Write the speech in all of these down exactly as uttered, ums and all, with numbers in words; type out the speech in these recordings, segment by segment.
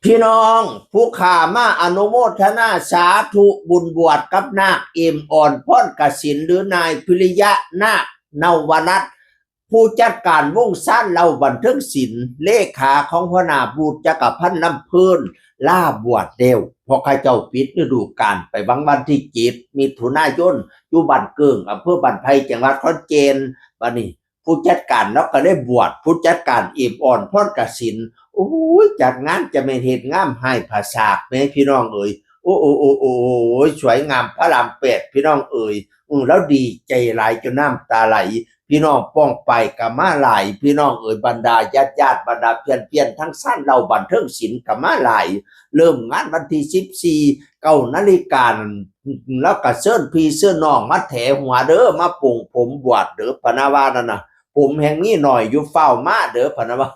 พี่น้องผู้ข้ามาอนุโมทนาสาธุบุญบวชกับนาคเอี่ยมอ่อนพรกสิณ หรือนายพิริยะนาคนวรัตน์ ผู้จัดการวงซานเหล้าบันเทิงศิลป์ เลขาของหัวหน้าบูธจักรพันธ์ลำเพลิน ลาบวชแล้ว เพราะเขาเจ้าปิดฤดูกาลไปหวังวันที่เจ็ดมิถุนายน อยู่บ้านเกิ่ง อำเภอบ้านไผ่ จังหวัดขอนแก่น บัดนี้ ผู้จัดการเราก็เลยบวช ผู้จัดการเอี่ยมอ่อนพรกสิณ โอ้ย จัดงานจะแม่นเฮ็ดงามหายผาสากแหมพี่น้องเอ๋ย โอ้โอ้โอ้โอ้โอ้ย สวยงามพระรามแปดพี่น้องเอ๋ย อือ แล้วดีใจหลายจนน้ำตาไหล พี่น้องป้องไปก็มาหลาย พี่น้องเอ๋ย บรรดาญาติญาติ บรรดาเพื่อนเพื่อนทั้งซานเหล้าบันเทิงศิลป์ก็มาหลาย เริ่มงานวันที่สิบสี่ เก้านาฬิกา แล้วก็เชิญพี่เชิญน้องมาแถหัวเด้อ มาปลงผมบวชเด้อ พะนะว่านั่นน่ะ ผมแฮงมีหน่อยอยู่ ฟ้าวมาเด้อ พะนะว่า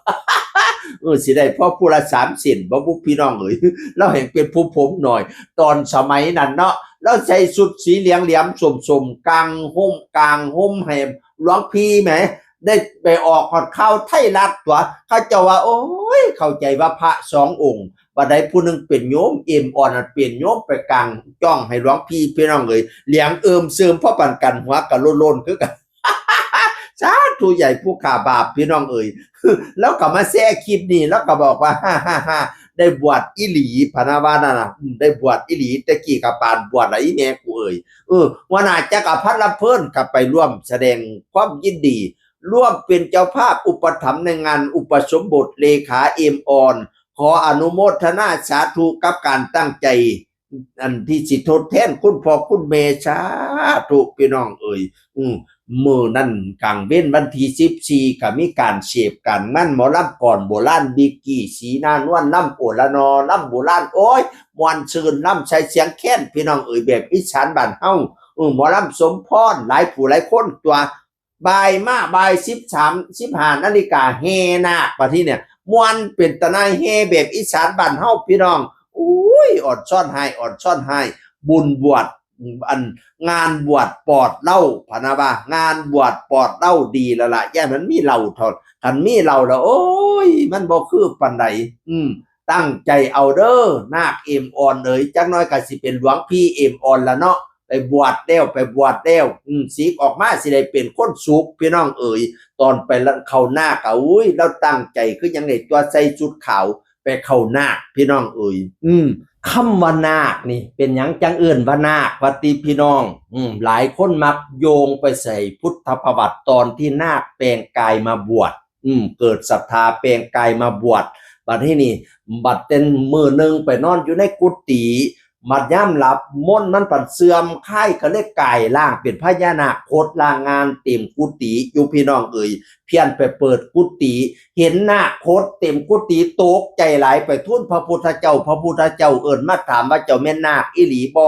เออ สิได้พอผู้ละสามเส้นบ่บุพี่น้องเอ๋ย ลาวแฮงเป็นผู้ผมหน่อย ตอนสมัยนั้นเนาะ ลาวใส่ชุดสีเหลืองเหลืองส้มๆ กางห่ม กางห่มให้หลวงพี่แหม ได้ไปออกฮอดข่าวไทยรัฐตั๊ว เขาเจ้าว่า โอ้ย เข้าใจว่าพระสององค์ บัดใดผู้หนึ่งเป็นโยม เอี่ยมอ่อนนั้นเป็นโยม ไปกางจ้องให้หลวงพี่ พี่น้องเอ๋ย เหลืองเอิมเซิม พอปานกัน หัวกะโลนๆ คือกัน สาธุใหญ่ผู้ข้าบาป พี่น้องเอ๋ย แล้วก็มาแชร์คลิปนี้ แล้วก็บอกว่า ฮ่าฮ่าฮ่า ได้บวชอีหลี พะนะว่านั่นน่ะ อืม ได้บวชอีหลี แต่กี้ก็ปานบวชละอีแม่กูเอ๋ย เออ หัวหน้าจักรพันธ์ลำเพลินก็ไปร่วมแสดงความยินดี ร่วมเป็นเจ้าภาพอุปถัมภ์ในงานอุปสมบทเลขาเอี่ยมอ่อน ขออนุโมทนาสาธุกับการตั้งใจ อันที่สิทดแทนคุณพ่อคุณแม่ สาธุพี่น้องเอ๋ย อืม มื้อนั้นกลางเว็นวันที่สิบสี่ ก็มีการเสพการมัน หมอลำก่อนโบราณ บิกกี้ ศรีนานวล ลำโอละนอ ลำโบราณ โอ้ย ม่วนซื่น ลำใส่เสียงแคน พี่น้องเอ๋ย แบบอีสานบ้านเฮา เออ หมอลำสมพร หลายผู้หลายคนตั๊ว บ่ายมา บ่ายสิบสาม สิบห้านาฬิกา แห่นาค บัดนี้เนี่ย ม่วนเป็นตาหน่าย แห่แบบอีสานบ้านเฮา พี่น้อง อุ้ย อ่อนซ่อนหาย อ่อนซ่อนหาย บุญบวช อัน งานบวชปลอดเหล้า พะนะว่า งานบวชปลอดเหล้าดีแล้วล่ะ อย่ามันมีเหล้าเท่า คันมีเหล้าแล้ว โอ้ย มันบ่คือปานใด อืม ตั้งใจเอาเด้อ นาคเอี่ยมอ่อนเอ๋ย จักหน่อยก็สิเป็นหลวงพี่เอี่ยมอ่อนละเนาะ ไปบวชแล้ว ไปบวชแล้ว อืม สิออกมาสิได้เป็นคนสุข พี่น้องเอ๋ย ตอนไปเข้านาคอะ อุ้ย ลาวตั้งใจคือหยังไงตั๊ว ใส่ชุดขาวไปเข้านาค พี่น้องเอ๋ย อืม คำว่านาคนี่ เป็นหยังจั่งเอิ้นว่านาค ว่าติพี่น้อง อืม หลายคนมักโยงไปใส่พุทธประวัติตอนที่นาคแปลงกายมาบวช อืม เกิดศรัทธาแปลงกายมาบวช บัดนี้นี่ บัดเต็มมื้อหนึ่งไปนอนอยู่ในกุฏิ บัดยามหลับมนต์มันผัดเสื่อมคลาย ก็เลยกลายร่างเป็นพญานาค โคตรล่างงานเต็มกุฏิอยู่ พี่น้องเอ๋ย เพี้ยนไปเปิดกุฏิ เห็นนาคโคตรเต็มกุฏิ ตกใจหลาย ไปทูลพระพุทธเจ้า พระพุทธเจ้าเอิ้นมาถามว่า เจ้าแม่นนาคอีหลีบ่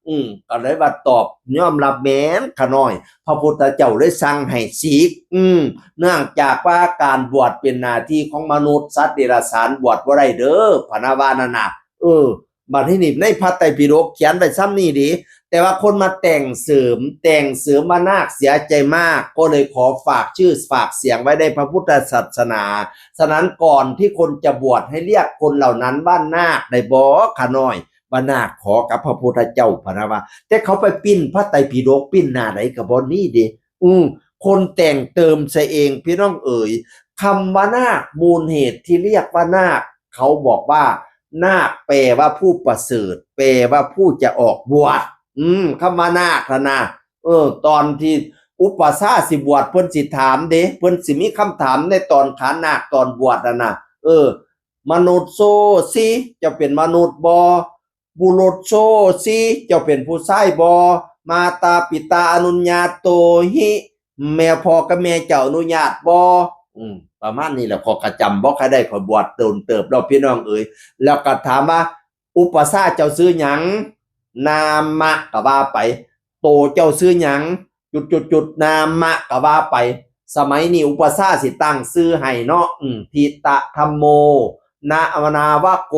อืม ก็เลยว่าตอบยอมรับแม่นข้าน้อย พระพุทธเจ้าเลยสั่งให้สิก อืม เนื่องจากว่าการบวชเป็นหน้าที่ของมนุษย์ สัตว์เดรัจฉานบวชบ่ได้เด้อ พะนะว่านั่นน่ะ เออ บัดนี้นี่ในพระไตรปิฎกเขียนไว้ส่ำนี้เด้ แต่ว่าคนมาแต่งเสริม แต่งเสริมว่านาคเสียใจมาก ก็เลยขอฝากชื่อฝากเสียงไว้ในพระพุทธศาสนา ฉะนั้นก่อนที่คนจะบวชให้เรียกคนเหล่านั้นว่านาคได้บ่ ข้าน้อย ว่านาคขอกับพระพุทธเจ้า พะนะว่า แต่เขาไปปิ้นพระไตรปิฎก ปิ้นหน้าใดก็บ่มีเด้ อืม คนแต่งเติมซะเอง พี่น้องเอ๋ย คำว่านาค มูลเหตุที่เรียกว่านาค เขาบอกว่านาคแปลว่าผู้ประเสริฐ แปลว่าผู้จะออกบวช อืม คำว่านาคน่ะนะ เออ ตอนที่อุปชฌาย์สิบวช เพิ่นสิถามเด้ เพิ่นสิมีคำถามในตอนขันนาค ตอนบวชน่ะนะ เออ มนุสโสสิ เจ้าเป็นมนุษย์บ่ บุรุสโสสิ เจ้าเป็นผู้ชายบ่ มาตาปิตาอนุญญาโตหิ แม่พ่อกับแม่เจ้าอนุญาตบ่ อืม ประมาณนี้แหละ ข้อยก็จำบ่ค่อยได้ ข้อยบวชโดนเติบแล้ว พี่น้องเอ๋ย แล้วก็ถามว่า อุปชฌาย์เจ้าชื่อหยัง นามะก็ว่าไป โตเจ้าชื่อหยัง จุดจุดจุด นามะก็ว่าไป สมัยนี้อุปชฌาย์สิตั้งชื่อให้เนาะ อืม ทิตะธัมโม นะ นาวะโก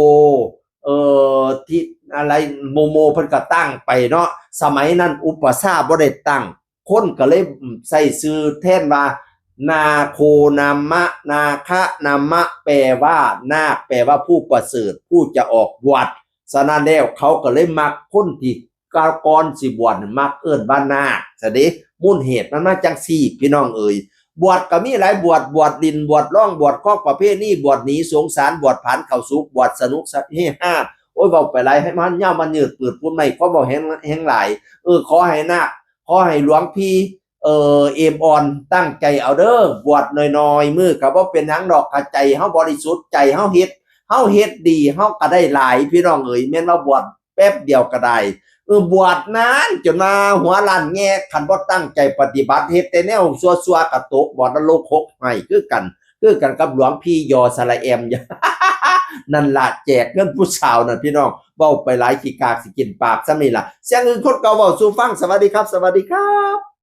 เอ่อ ทิ อะไร โมโม เพิ่นก็ตั้งไปเนาะ สมัยนั้นอุปชฌาย์บ่ได้ตั้ง คนก็เลยใส่ชื่อแทนว่า นาโคนามะ นาคะนามะ แปลว่านาค แปลว่าผู้ประเสริฐ ผู้จะออกบวช ฉะนั้นแล้วเขาก็เลยมักคนที่ก่อนสิบวชน่ะมักเอิ้นว่านาค ซะเด้ มูลเหตุมันมาจั่งซี้ พี่น้องเอ๋ย บวชก็มีหลายบวช บวชหลิ้น บวชลอง บวชครองประเพณี บวชหนีสงสาร บวชผานเข้าสุก บวชสนุกเฮฮา โอ้ย เว้าไปหลาย ให้มันยาวมันยืด ปืดพูนไม่ ความเว้าแฮง แฮงหลาย เออ ขอให้นาค ขอให้หลวงพี่ เอ่อ เอมออน ตั้งใจเอาเด้อ บวชน้อยๆ มื้อก็บ่เป็นหยังดอก ถ้าใจเฮาบริสุทธิ์ ใจเฮาเฮ็ด เฮาเฮ็ดดี เฮาก็ได้หลาย พี่น้องเอ๋ย แม่นว่าบวชแป๊บเดียวก็ได้ เออ บวชนานจนว่าหัวล้านแง่ คันบ่ตั้งใจปฏิบัติ เฮ็ดแต่แนวซั่วๆ ก็ตกบ่อนรกหกไหม้คือกัน คือกันกับหลวงพี่ยอสระแอม นั่นล่ะ แจกเงินผู้สาวนั่น พี่น้อง เว้าไปหลาย ขี้กากสิกินปาก ส่ำนี้ล่ะ เสียงอื่นคนเก่าเว้าสู่ฟัง สวัสดีครับ สวัสดีครับ